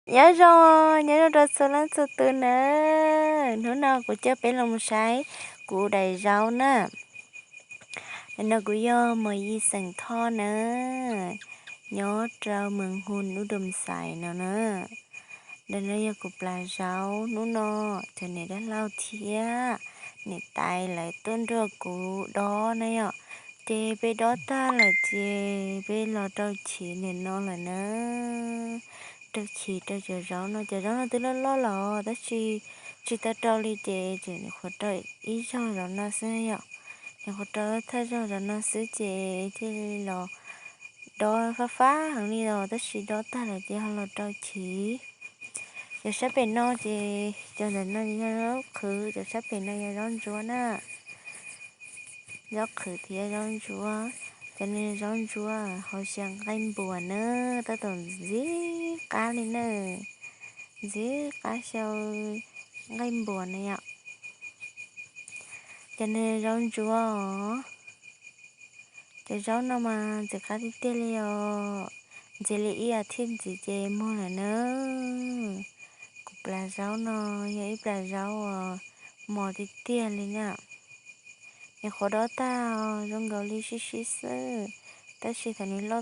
Nyob zoo, nyob zoo rau txhua leej txhua tus na. Hnub no kuv coj peb los saib kuv daim zaub na. Nim no kuv yog Mos Yis xeem Thoj na, nyob rau Mes Hus Ub Dum Xais no na. Ntawm no yog kuv plas zaub hnub no, cov niam dab laug thiab niam tais lawv tuaj nrog kuv dob na yom. Ces peb dob tag lawm ces peb los rau chiv ntawm no lawm na. Rau chiv rau cov zaub no, cov zaub no twb loj loj los tab sis tsis tau rau li ces tseem nyuam qhuav rau ib zaug zaum no xwb yom. Nyuam qhuav rau thawj zaug zaum no xwb ces thiaj li los dob fab fab heev li los tab sis dob tag lawm ces ho los rau chiv. Cov sab pem no ces cov ntawm no yog zaub qhwv, cov sab pem no yog zaub ntsuab na. Zaub qhwv thiab zaub ntsuab. Cov no zaub ntsuab hauv xyaw nqaij npuas na, tab tom ntxim qab li na. Ntxim qab xyaw nqaij npuas na yom. Cov no zaub ntsuab os. Cov zaub no mas ntxim qab tiag tiag li os. Ntxiv li ib as thiv ntxiv ces mog lawm na. Kuv plas zaub no yog ib plas zaub uas mos tiag tiag li na. Nws qhuav dob tag zoo nkaus li sib sib xwb, tab sis thaum nws loj